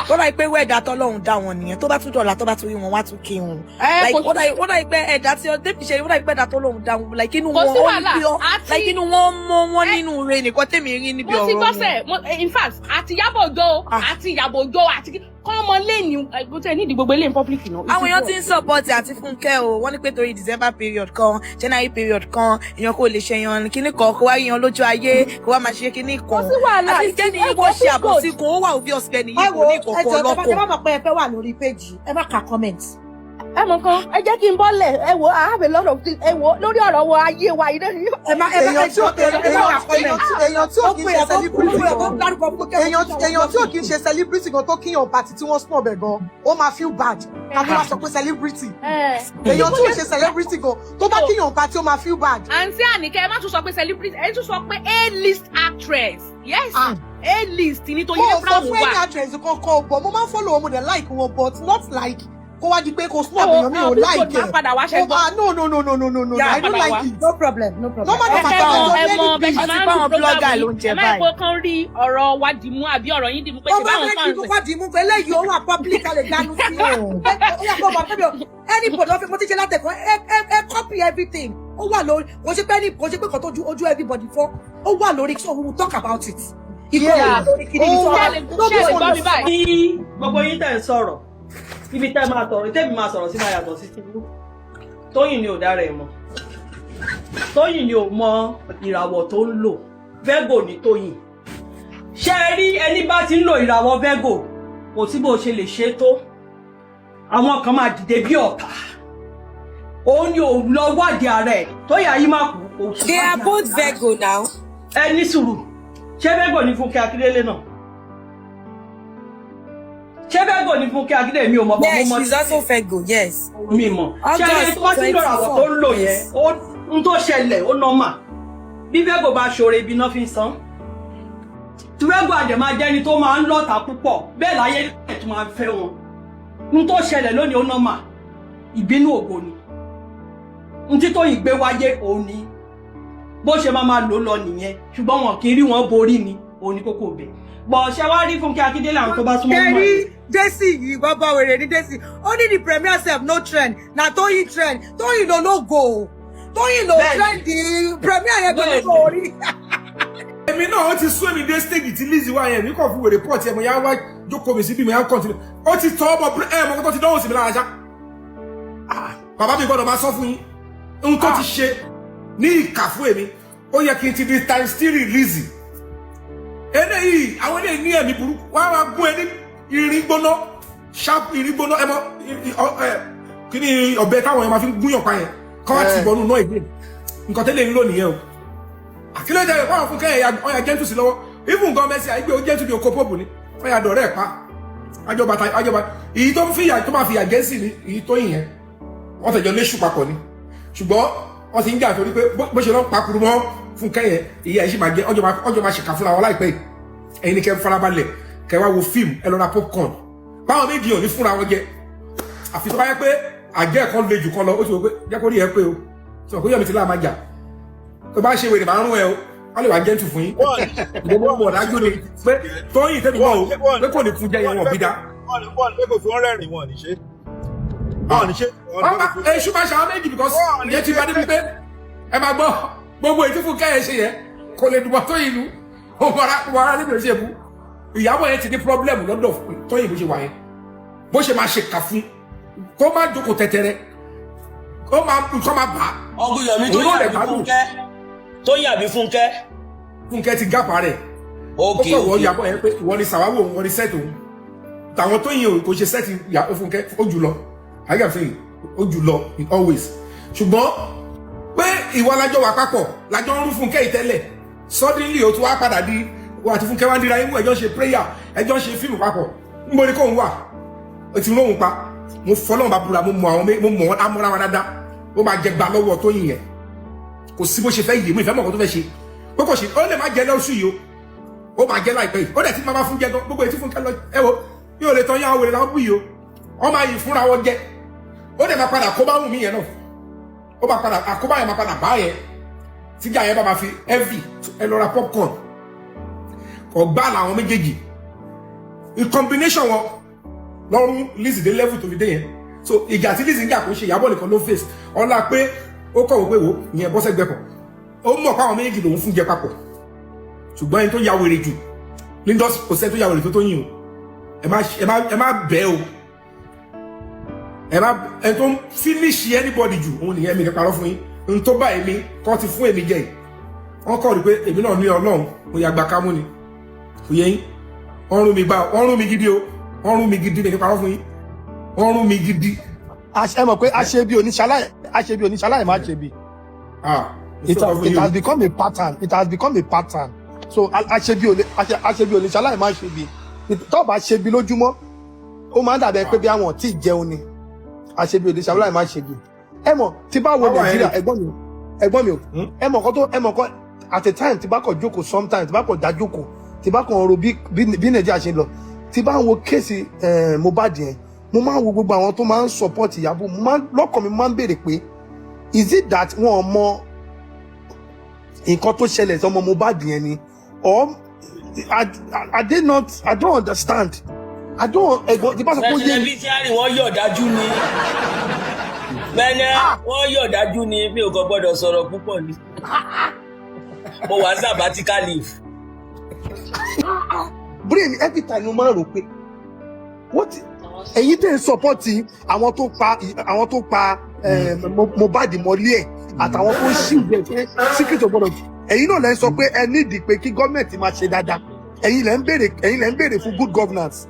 Ó dà pé wẹ́ẹ̀dá tọ́lọ́run dá wọn nìyẹn. Tó bá tún dọ̀là, tó bá tún rí wọn, wá tún kí wọn. Ẹ Like kò ó dà pé ẹ̀dá tí ọdẹ fi ṣe, ó dà pé ẹ̀dá tọ́lọ́run dá wọn, like inú Kò wọn sí ó wàhálà. ní pure like inú wọn mọ́ wọn nínú re nìkan tèmi rí níbi Mo ti ọ̀rọ̀ gbọ́ wọn. sẹ̀. In fact, àti Ìyábọ̀ Òjó àti Ìyábọ̀ Òjó àti kọ́mọ lẹ́yìn kò tẹ̀ nídìí gbogbo eléyìí public náà. Àwọn èèyàn ti ń support àti Fúnkẹ́ o. Wọ́n ní pé torí December period kan, January period kan, èèyàn kò lè ṣèyàn kíní kan, kó wá yíyan lójú ayé, kó wá máa ṣe kíní kan. Kò sí wàhálà. Àti kẹ́ni yìí Ẹ kò wo ṣe àbòsí Gold. kan, ó wà obvious kẹ́ni Ẹ yìí wo kò ní ẹ ìkọ̀kọ̀ jọ, tẹ ọlọ́kọ̀. bá mọ̀ pé ẹ fẹ́ wà lórí page, ẹ má ka comment. Ẹ mọ̀ kan, ẹ jẹ́ kí n bọ́lẹ̀. Ẹ wo, I have a lot of things. Ẹ wo, lórí ọ̀rọ̀ wo ayé wa yìí. Ẹ má Èèyàn tí ò ẹ má ka comment. Èèyàn tí ò Ó kì í pè ṣe ẹ kó celebrity pè ẹ kó gan, dárúkọ Fúnkẹ́. èèyàn tí ò kì í ṣe celebrity gan tó kíyàn party tí wọ́n snob ẹ̀ gan, ó máa feel bad. Ká tó wá sọ pé celebrity, èèyàn tí ò ṣe celebrity gan tó bá kíyàn party, ó máa feel bad. Àǹtí Àníkẹ́, ẹ má tún sọ pé celebrity, ẹ tún sọ pé A-list actress. Yes, A-list ni Tóyìn Mo ò sọ Abraham fún any wà. actress kankan, but mo máa ń follow wọn, mo dẹ̀ like wọn, but not like kó wá di pé kó snob Ẹ wo, èèyàn, mi ò please like don't, ẹ̀. máa padà wá ṣe gbọ́. Ah, no, no, no, no, no, no, no, Yeah, I don't padà like wá. it. No problem, no problem. Normal Ẹ normal. fẹ́ mọ, ẹ mọ bẹ́ẹ̀ ṣe Àti máa ń báwọn lu program blogger ló yìí. ń jẹ Ẹ má báyìí. pé kán rí ọ̀rọ̀ wa dìmú àbí ọ̀rọ̀ yín dìmú pé Ó ṣe bá báwọn fẹ́ kí fans. kókó dìímú pé eléyìí ó wà public, a lè dánú sí. Ó yà kó ọmọ pé anybody wọ́n fi mo ti ṣe látẹ̀kọ́, ẹ copy everything. Ó wà lórí, kò ṣe pé ní kò ṣe pé kan tó ju ojú everybody fọ́. Ó wà lórí, so we will talk about it. Ìkọ́ wà lórí kí ni Ó tó wà. Ṣé ẹ lè gbọ́ mi báyìí? Bí gbogbo yín tẹ̀ ń sọ̀rọ̀, ibi tẹ́ máa tọ̀rọ̀ tẹ́mi máa sọ̀rọ̀ sí máa yàtọ̀ sí tìlú. Tóyìn ni ò dára ẹ̀ mọ̀, Tóyìn ni ò mọ ìràwọ̀ tó ń lò. Virgo ni Tóyìn. Ṣé ẹ rí ẹni bá ti ń lo ìràwọ̀ Virgo, kò sí bó ṣe lè ṣe tó, àwọn kan máa dìde bí ọ̀tá. Òun ni òun lọ wádìí ara ẹ̀. Tóyìn ayé má kú, òun sì They are wádìí both Virgo now. Ẹ ní sùúrù. Ṣé Virgo ní Fúnkẹ́ Akíndélé náà? Ṣé Virgo ní Fúnkẹ́ Akíndélé? Mi ò mọ̀ bọ́. Yes, Mo mọ̀. She's also Virgo, yes. Mi mọ̀. Ṣé ẹni tó bá ti ń lọ àwọ̀ tó ń lò yẹn, ó ń tó ṣẹlẹ̀, ó normal. Bí Virgo bá ṣoore, ibi náà fi ń san. Tí Virgo àdẹ̀ máa jẹ́ni tó máa ń lọ́ta púpọ̀, bẹ́ẹ̀ láyé ẹ̀ tó máa ń fẹ́ wọn. Ń tó ṣẹlẹ̀ lónìí, ó normal. Ìbínú ògo ni n tí Tóyìn gbé wáyé, òun ni bó ṣe máa máa lò lọ nìyẹn, ṣùgbọ́n wọn kì í rí wọn borí ni. Òun ni kókó bẹ̀ bọ̀. Ṣe wá rí Fúnkẹ́ Akíndélé, àwọn tó bá súnmọ́ mọ́. Kẹ́rí Desi yìí, bàbá wèrè ní Desi. Ó ní the premier sef no trend, na Tóyìn trend. Tóyìn ló lógo, Tóyìn ló trend, premier yẹn tó ní kò rí. Èmi náà, ó ti sún èmi dé stage tí Lizzy wá yẹn. Mi kàn fi wèrè pọ̀ tiẹ̀, mo yá wá jókòó mi síbí, mo yá continue. Ó ti tọ́ ọmọ ẹ mọ̀ tó ti dánwò sí mi lára ṣá. Bàbá mi gbọ́dọ̀ máa sọ fún yín ohun tó ti ṣe ní ìkà fún èmi. Ó yẹ kí n ti di times three Lizzy. Eléyìí, àwọn eléyìí ní ẹ̀mí burúkú. Wọ́n á máa gún ẹ ní irin gbóná, sharp irin gbóná. Ẹ mọ kí ni ọ̀bẹ táwọn yẹn máa fi ń gúnyàn pa yẹn. Kọ́ wá ti bọnú náà again. Nǹkan tẹ́lẹ̀ ń lò nìyẹn o. Àkílẹ̀ jẹ́ ìpáwọn Fúnkẹ́ ẹ̀yà ọ̀yà gentle sí lọ́wọ́. Even gan Mercy àìgbé ó gentle bí oko pope ni. Ọ̀yà dọ̀rẹ́ ẹ̀ pa. Àjọba àjọba èyí tó ń fìyà tó máa fìyà jẹ́ sí ni èyí tó yìn yẹn. Wọ́n tẹ̀jọ́ léṣù papọ̀ ni. Ṣùgbọ́n wọ́n ti ń jà torí pé bó ṣe lọ́ pakuru mọ́ Fúnkẹ́ yẹn, ìyá ẹ̀ sì máa jẹ ọjọ́ máa ṣèkà fúnra wọn láìpẹ́ yìí. Ẹ̀yin ni kẹ́ farabalẹ̀ kẹ́ wá wo fíìmù, ẹ lọ ra popcorn. Báwọn méjì ò ní fúnra wọn jẹ, àfi tó bá yẹ pé àjẹ́ kan le jù kan lọ. Ó ti wò pé jẹ́ kó rí ẹ pé o sọ pé yọ̀mí ti láà máa jà, tó bá ṣe wèrè máa ń rún ẹ o, wọ́n lè wá gentle fún yín. Ìgbọ́n mọ̀ dájú ni pé Tóyìn tẹ́mi mọ́ o pé kò ní fún jẹ́ yẹn, wọn bí dá. Wọ́n ní pé kò fi wọ́n rẹ́rìn, wọn ní ṣe. Wọ́n ní ṣe. Èṣù máa ṣàwọn méjì because ìyẹn ti bá débi pé ẹ máa gbọ́ gbogbo èyí tí Fúnkẹ́ yẹn ṣe yẹn kò lè dùbọ̀ Tóyìn nu ó wọ́n níbi ìṣe bu. Ìyàwó yẹn ti ní problem lọ́dọ̀ Tóyìn bó ṣe wà yẹn, bó ṣe máa ṣe kà fún kó má jókòó tẹ́tẹ́rẹ́, kó má nǹkan má bà á. Ọgùn Yomi, tó yà bí Fúnkẹ́, tó yà bí Fúnkẹ́. Fúnkẹ́ ti gápa rẹ̀. Ó kọ̀ wọ́ ìyàbọ̀ yẹn pé ìwọ ni sàwáwò òun, wọ́n ni set òun. Tàwọn tó yin òun kò ṣe set ìyàwó Fúnkẹ́, ó jù lọ àyà fẹ́ ó jù lọ always. Ṣùgbọ́n pé ìwọ lájọ wà papọ̀ lájọ ń rú Fúnkẹ́ ìtẹ́lẹ̀, suddenly ó tún wá padà di wà àti Fúnkẹ́ wá ń dira imú, ẹjọ́ ń ṣe prayer, ẹjọ́ ń ṣe fíìmù papọ̀. Níbo ni kò ń wà? Ó ti róhun pa. Mo fọlọ́run bá búra, mo mọ àwọn, mo mọ wọn amúra wa dáadáa. Ó máa jẹ gba lọ́wọ́ tó yìn yẹn, kò sí bó ṣe fẹ́ yìí. Mo ìfẹ́ mọ̀ kó tó fẹ́ ṣe pé kò ṣe, ó lè má jẹ lọ́sùn yìí o, ó máa jẹ láìpẹ́ yìí. Ó dẹ̀ ti máa fún jẹ gan gbogbo ètí Fúnkẹ́ lọ. Ẹ wo yóò lè tán yá wèrè làwọn bú yìí o, wọ́n máa yìí fúnra wọn jẹ. Ó dẹ̀ máa padà kó bá wù mí yẹn náà, ó máa padà àkóbá yẹn máa padà bá yẹn tíjà yẹn bá máa fi heavy. Ẹ lọ ra popcorn. Ọgbà làwọn méjèèjì in combination wọn lọ́rùn Lizzy dé level tó fi dé yẹn. So ìjà tí Lizzy ń jà kò ṣe Ìyábọ̀ nìkan ló face. Ọlá pé ó kọ̀wé pé wò ìyẹn bọ́ sẹ́gbẹ́ kan, ó mọ̀ pé àwọn méjèèjì lòún fún jẹ papọ̀. Ṣùgbọ́n ẹni tó ya wèrè jù lindus, kò sẹ́ni tó ya wèrè tó tó yìn o. Ẹ má bẹ́ o, ẹ má ẹni tó ń finish anybody jù òun nìyẹn. Mi ní parọ́ fún yín, n tó bá èmi kọ́ ti fún èmi jẹ yìí, wọ́n kọ́ rí pé èmi náà ní Ọlọ́run, mo yà gba kámú ni. Kò yẹ yín, wọ́n rún mi gbá, wọ́n rún mi gidi o, wọ́n rún mi gidi. Mi ní parọ́ fún yín, wọ́n rún mi gidi. Ẹ mọ̀ pé aṣebi oníṣàlàyé má ṣe bí. It has become a pattern, it has become a pattern. So aṣebi oníṣàlàyé má ṣe bí. Tó bá ṣe bí lójúmọ́, ó máa ń dàbẹ̀ pé bí àwọn tí ì jẹun ni. Aṣebi oníṣàlàyé má ṣe bí. Ẹ mọ̀ tí bá wo Nàìjíríà, ẹ̀gbọ́n mi o, ẹ mọ̀ kọ́ tó ẹ mọ̀ kọ́ at a time tí bá kọ̀ jókòó, sometimes tí bá kọ̀ dá jókòó, tí bá kàn ro bí Nàìjíríà ṣe ń lọ, tí bá ń wo case Mohbad yẹn, mo máa ń wo gbogbo àwọn tó máa ń support Ìyábọ̀, mo máa ń lọ́kàn mi máa ń béèrè pé is it that wọn mọ nǹkan tó ṣẹlẹ̀ sọmọ Mohbad yẹn ni, or are they not? I don't understand, I don't. Ẹ̀gbọ́n, tí bá sọ pé ó yé mi. Beneficiary, wọ́n yọ̀ dájú ni bẹ́ẹ̀, wọ́n yọ̀ dájú ni. Mi ò kàn gbọ́dọ̀ sọ̀rọ̀ púpọ̀ ni, mo wà sabbatical leave. Brain, every time mo máa ń rò pé what, ẹ̀yin tẹ̀ ń support àwọn tó pa Mohbad mọ́lé ẹ̀ àtàwọn tó ń ṣì jẹ́ pé secret ò gbọ́dọ̀, ẹ̀yin náà lẹ́ ń sọ pé ẹ nídìí pé kí gọ́ọ̀mẹ̀ntì máa ṣe dáadáa. Ẹ̀yin lẹ́ ń béèrè fún good governance.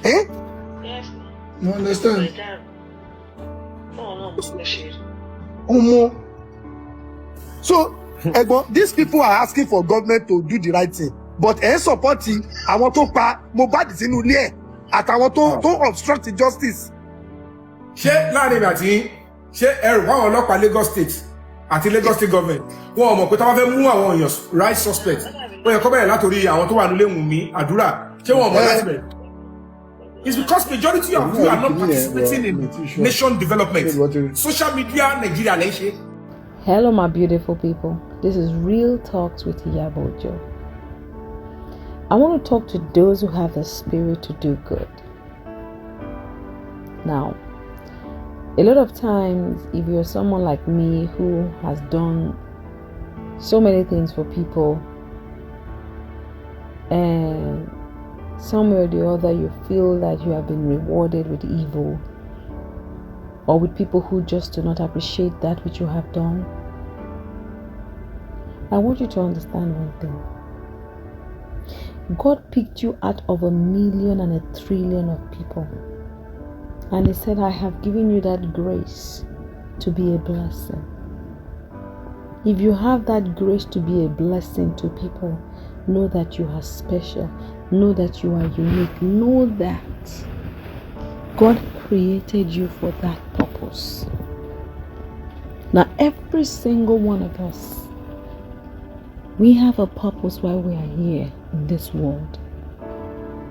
Eh? You understand? Omo. So, ẹ̀gbọ́n, these people are asking for government to do the right thing, but ẹ ń support àwọn tó pa Mohbad sínú ilé ẹ̀ àtàwọn tó obstruct justice. Ṣé láàrin ìgbà tí ṣé ẹrù fáwọn ọlọ́pàá Lagos State àti Lagos State government, wọn ò mọ̀ pé tí wọ́n fẹ́ mú àwọn èèyàn, right suspect, ó yẹ kó bẹ̀rẹ̀ látòrí àwọn tó wà nílé Wùnmí àdúrà? Ṣé wọn ò mọ̀ láti bẹ̀rẹ̀? It's because majority of you are not participating in nation development. Social media Nigeria lẹ́ ń ṣe. Hello, my beautiful people. This is Real Talks with Iyabo Ojo. I want to talk to those who have the spirit to do good. Now, a lot of times, if you're someone like me who has done so many things for people, and somewhere or the other you feel that you have been rewarded with evil or with people who just do not appreciate that which you have done, I want you to understand one thing. God picked you out of a million and a trillion of people. And He said, "I have given you that grace." to be a blessing. If you have that grace to be a blessing to people, know that you are special. Know that you are unique. Know that God created you for that purpose. Now, every single one of us, we have a purpose while we are here in this world.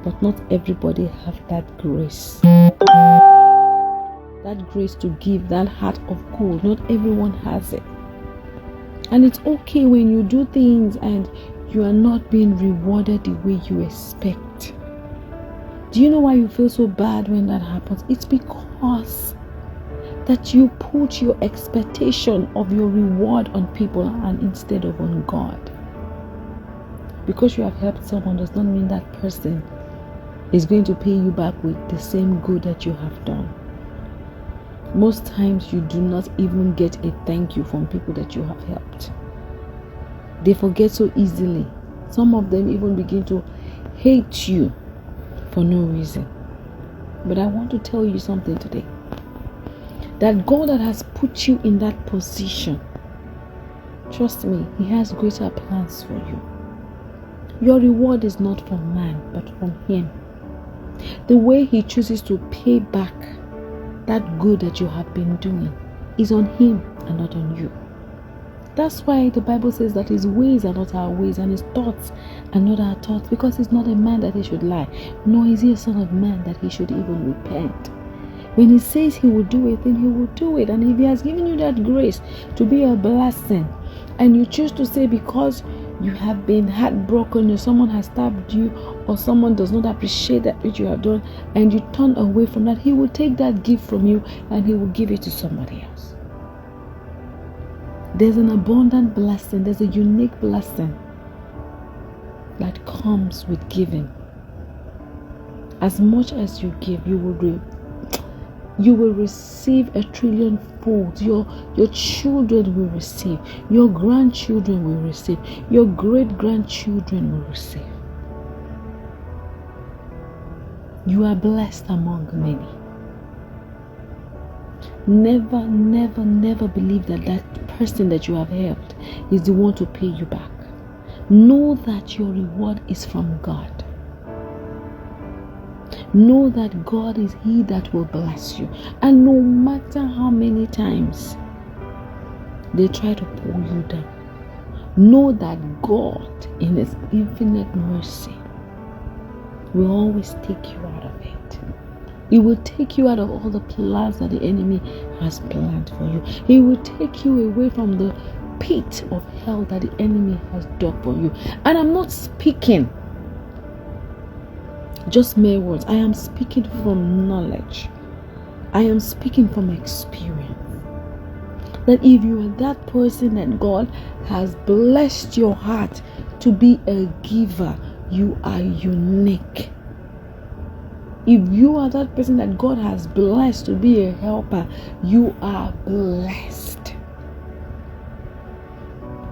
But not everybody have that grace. That grace to give, that heart of gold. Not everyone has it. And it's okay when you do things and you are not being rewarded the way you expect. Do you know why you feel so bad when that happens? It's because that you put your expectation of your reward on people and instead of on God. Because you have helped someone does not mean that person is going to pay you back with the same good that you have done. Most times you do not even get a thank you from people that you have helped. They forget so easily. Some of them even begin to hate you for no reason. But I want to tell you something today. That God that has put you in that position, trust me, He has greater plans for you. Your reward is not from man, but from Him. The way He chooses to pay back that good that you have been doing is on Him and not on you. That's why the Bible says that His ways are not our ways and His thoughts are not our thoughts, because He's not a man that He should lie, nor is He a son of man that He should even repent. When He says He will do it, then He will do it. And if He has given you that grace to be a blessing, and you choose to say because you have been heartbroken or someone has stabbed you or someone does not appreciate that which you have done, and you turn away from that, He will take that gift from you and He will give it to somebody else. There's an abundant blessing. There's a unique blessing that comes with giving. As much as you give, you will receive a trillion fold. Your children will receive. Your grandchildren will receive. Your great-grandchildren will receive. You are blessed among many. Never, never, never believe that that person that you have helped is the one to pay you back. Know that your reward is from God. Know that God is He that will bless you. And no matter how many times they try to pull you down, know that God, in His infinite mercy, will always take you out of it. He will take you out of all the plans that the enemy has planned for you. He will take you away from the pit of hell that the enemy has dug for you. And I'm not speaking just mere words. I am speaking from knowledge. I am speaking from experience. That if you are that person that God has blessed your heart to be a giver, you are unique. If you are that person that God has blessed to be a helper, you are blessed.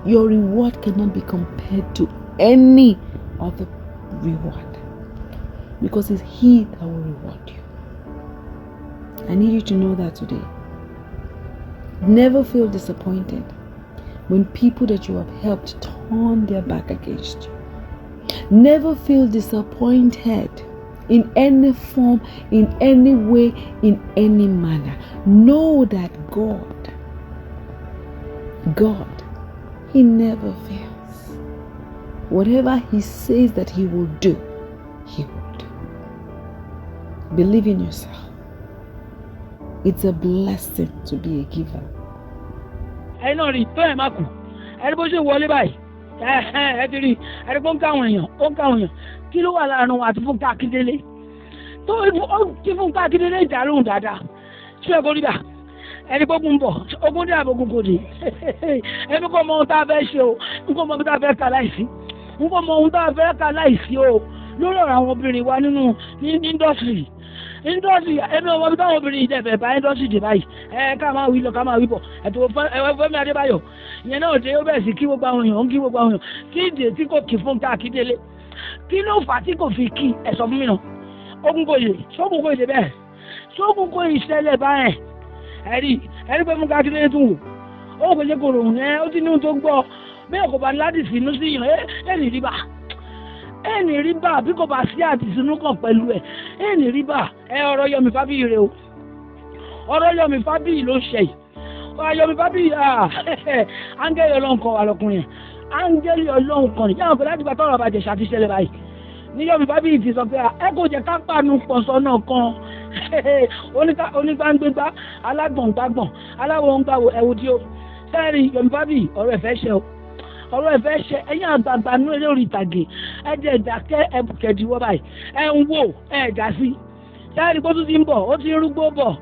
Your reward cannot be compared to any other reward, because it's He that will reward you. I need you to know that today. Never feel disappointed when people that you have helped turn their back against you. Never feel disappointed in any form, in any way, in any manner. Know that God, He never fails. Whatever He says that He will do, He will do. Believe in yourself. It's a blessing to be a giver. Ẹ náà rí tó ẹ̀ má kù, ẹni bó ṣe wọlé báyìí, ẹ ti rí ẹni pé ó ń káwọn èèyàn, ó ń káwọn èèyàn. Kí ló wà láàrin òun àti Fúnkẹ́ Akíndélé? Tó kí Fúnkẹ́ Akíndélé ìjà lóhùn dáadáa, ṣé ẹ kò rí bá? Ẹni pé ogun ń bọ̀, ogun dé àbògùn kò dé. Ẹni kò mọ ohun tá a fẹ́ ṣe o, n kò mọ ohun tá a fẹ́ kà láìsí, n kò mọ ohun tá a fẹ́ kà láìsí o lórí ọ̀rọ̀ àwọn obìnrin wa nínú indọ́sírì. Indọ́sírì, ẹ̀mí ọmọ bí táwọn obìnrin ìdẹ̀fẹ̀ bá indọ́sírì dé báyìí, ẹ ká máa wí lọ ká máa wí bọ̀. Ẹ̀tọ́ Fẹ́mi Adébáyọ̀ ìyẹn náà dé, ó bẹ̀rẹ̀ sí kí gbogbo àwọn èèyàn ń kí gbogbo àwọn èèyàn. Kí ìdè tí kò kí Fúnkẹ́ Akíndélé, kí ló fà á tí kò fi kí? Ẹ sọ fún mi náà. Ogun kò yè, sógun kò yè bẹ́ẹ̀, sógun kò yè ṣẹlẹ̀ báyẹn. Ẹ̀rí Ẹni pé Fúnkẹ́ Akíndélé tún wò ó kò ṣe kò ròhùn ẹ ó ti ní ohun tó gbọ́ bẹ́ẹ̀ kò bá ládìsí inú sí yàn ẹ ní rí bá ẹ ní rí bá bí kò bá sí àdìsínú kan pẹ̀lú ẹ ẹ ní rí bá ẹ. Ọ̀rọ̀ Yomi Fabiyi rè o, ọ̀rọ̀ Yomi Fabiyi ló ṣe yìí. Yomi Fabiyi áńgẹ́lì Ọlọ́run kan wà lọkùnrin yẹn, áńgẹ́lì Ọlọ́run kan ní yàrá pé láti gba tọrọ bàjẹ́ ṣàtìṣẹlẹ̀ báyìí ní Yomi Fabiyi ti sọ pé ẹ kò jẹ́ ká pàánù pọ̀sọ náà kan onígbàngbégbá alágbọ̀ngbàgbọ̀n aláwọ̀ ń gbàwọ̀ ẹ̀wù tí ó sẹ́ẹ̀rì. Yomi Fabiyi ọ̀rọ̀ ẹ̀fẹ́ ṣe o, ọ̀rọ̀ ẹ̀fẹ́ ṣe. Ẹ̀yìn àgbààgbà nínú eré orí ìtàgé ẹ jẹ́ ìdákẹ́ ẹ̀bùkẹ́dìwọ́ báyìí ẹ̀ ń wò ẹ̀ dá sí sẹ́ẹ̀rì kó tún ti ń bọ̀, ó ti ń rúgbó bọ̀.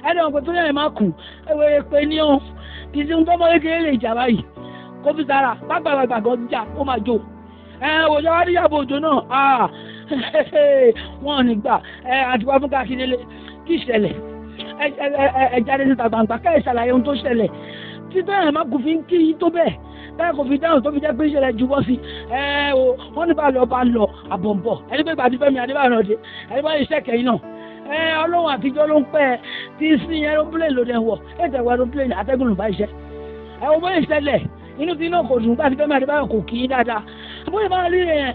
Ẹni ọ̀pẹ tó yẹn máa kù ewé pé ní o kì í ṣe ń tọ́mọ kékeré lè jà báyìí kó fi sára pápá gan jà ó máa jó. Ẹ òjò wá níyàbọ̀ òjò náà wọn ò ní gbà ẹ àti wá Fúnkẹ́ Akíndélé kí ìṣẹ̀lẹ̀ ẹ jáde síta gbangba kẹ́ ẹ ṣàlàyé ohun tó ṣẹlẹ̀ tí tó yẹn máa kù fi ń kí yín tó bẹ́ẹ̀ bẹ́ẹ̀ kò fi dáhùn tó fi jẹ́ pé ìṣẹ̀lẹ̀ juwọ́ sí ẹ o. Wọ́n ní bá lọ bá lọ àbọ̀nbọ̀ ẹni pé gbàdí Fẹ́mi Adébáyọ̀ dé ẹni bá iṣẹ́ kẹ́yìn náà ẹ Ọlọ́run àtijọ́ ló ń pẹ́ tí sí aeroplane ló dẹ̀ wọ̀ ètò ẹ̀wọ̀ aeroplane atẹ́gùn ló bá iṣẹ́ ẹ wo bóyá ìṣẹ̀lẹ̀ inú tí náà kò dùn gbàdí Fẹ́mi Adébáyọ̀ kò kí í dáadáa bóyá máa rí rẹ̀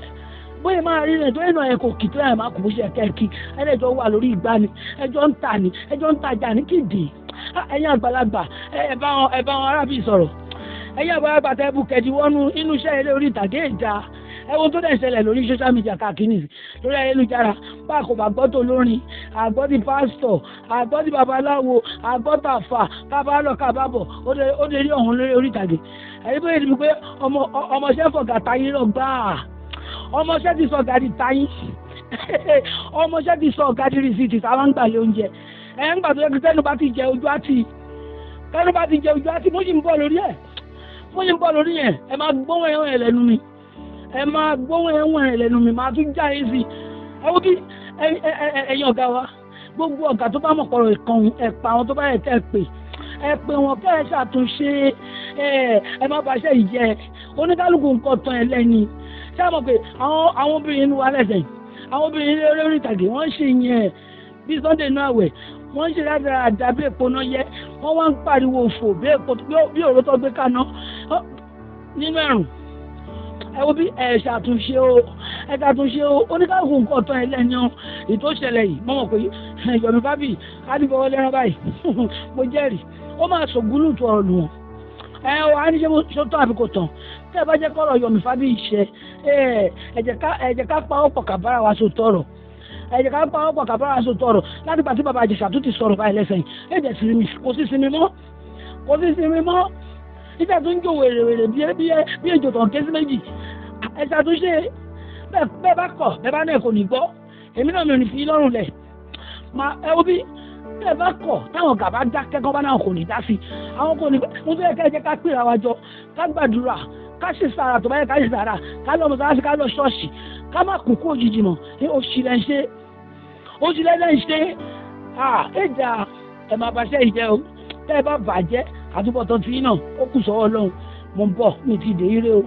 bóyá máa rí rẹ̀ tó yẹn náà ẹ kò kì tó yẹn máa kò bó ṣe kẹ́ẹ̀kì ẹlẹ́jọ́ wà lórí ìgbà ni ẹjọ́ ń tà ní ẹjọ́ ń tajà ní kìdì. Ẹ̀yin àgbàlagbà ẹ bá wọn arábì sọ̀rọ̀. Ẹ̀yin àgbàlagbà tẹ́ bù kẹ́ẹ̀dì wọnú inú iṣẹ́ eré orí ìtàgé ìjà ẹ̀wọ̀n tó dẹ̀ ṣẹlẹ̀ lórí social media káàkiri lórí ayélujára bá kò bá gbọ́ tó lórin àgbọ́ ti pásítọ̀ àgbọ́ ti babaláwo àgbọ́ tàfà kábà lọ kábà bọ̀ ó dé rí ọ̀hún lórí orí ìtàgé. Ẹ̀yin bóyá ìdìbò pé ọmọọṣẹ́ fọ̀gà tayín lọ gbáà, ọmọọṣẹ́ ti sọ gàdí tayín, ọmọọṣẹ́ ti sọ gàdí rìsíìtì táwọn ń gbàlẹ̀ oúnjẹ ẹ̀ ń gbà tó yẹ kí tẹnu bá ti jẹ ojú àti tẹnu bá ti jẹ ojú àti mo sì ń bọ̀ lórí ẹ̀, mo sì ń bọ̀ lórí ẹ̀. Ẹ máa gbóhùn ẹ̀wọ̀n ẹ̀ lẹ́nu mi, ẹ máa gbóhùn ẹ̀wọ̀n ẹ̀ lẹ́nu mi, máa tún já yín sí. Ẹ wo kí ẹ̀yin ọ̀gá wa gbogbo ọ̀gá tó bá mọ̀ pọ̀rọ̀ ìkànnì ẹ̀ pa àwọn tó bá yẹ kẹ́ ẹ pè ẹ pè wọn kẹ́ ẹ ṣàtúnṣe ẹ má bàṣẹ́ yìí jẹ́ oníkálukú nǹkan tán ẹ lẹ́ni. Ṣé ẹ mọ̀ pé àwọn obìnrin inú wa lẹ́sẹ̀ àwọn obìnrin lórí ìtàgé wọ́n ń ṣe yẹn bí Sunday náà wẹ̀ wọ́n ń ṣe dáadáa bí èpo náà yẹ wọ́n wá ń pariwo òfò bí òró tó gbé kaná nínú ẹ̀rùn. Ẹ wo bí ẹ ṣàtúnṣe o, ẹ ṣàtúnṣe o, oníkálukú nǹkan tán ẹ lẹ́ni o. Ìtò ṣẹlẹ̀ yìí mo mọ̀ pé Yomi Fabiyi á ní fọwọ́ lẹ́rán báyìí mo jẹ́rìí ó máa ṣògúnlù tó ọ̀rọ̀ lù wọ́n. Ẹ wà á ní ṣe ṣó tán àbí kò tán tẹ́ ẹ bá jẹ́ kọ́rọ̀ Yomi Fabiyi ṣe ẹ jẹ́ ká pa ọ̀pọ̀ kàbára wa sọ tọrọ, ẹ jẹ́ ká pa ọ̀pọ̀ kàbára wa sọ tọrọ. Láti gbà tí bàbá Ìjẹ̀ṣà tó ti sọ̀rọ̀ báyìí lẹ́sẹ̀ yìí ẹ jẹ́ sinmi kò sí sinmi mọ́, kò sí sinmi mọ́. Iṣẹ́ tó ń jò wèrèwèrè bí ejò tó ń ké sí méjì. Ẹ ṣàtúnṣe bẹ́ẹ̀ bá kọ̀ bẹ́ẹ̀ bá náà kò ní gbọ́ èmi náà mi ò ní fi lọ́rùn lẹ̀ ẹ wo bí bẹ́ẹ̀ bá kọ̀ táwọn gàba dákẹ́ kọ́ bá náà kò ní dá sí àwọn kò ní. Mo fẹ́ kẹ́ ẹ jẹ́ ká pèrè àwa jọ ká gbàdúrà ká ṣe sàrà tó bá yẹ ká ṣe sàrà ká lọ mọ́sálásí ká lọ ṣọ́ọ̀ṣì ká má kú kú òjijì mọ́. Òṣì lẹ́ ń ṣe, òṣì lẹ́ ń ṣe ẹ̀dá ẹ̀ máa bàṣẹ́ ìjẹ́ o. Tẹ́ ẹ bá bàjẹ́ àtúbọ̀tán tí náà ó kù sọ́wọ́ Ọlọ́run. Mo ń bọ̀ mi ti dé ire o.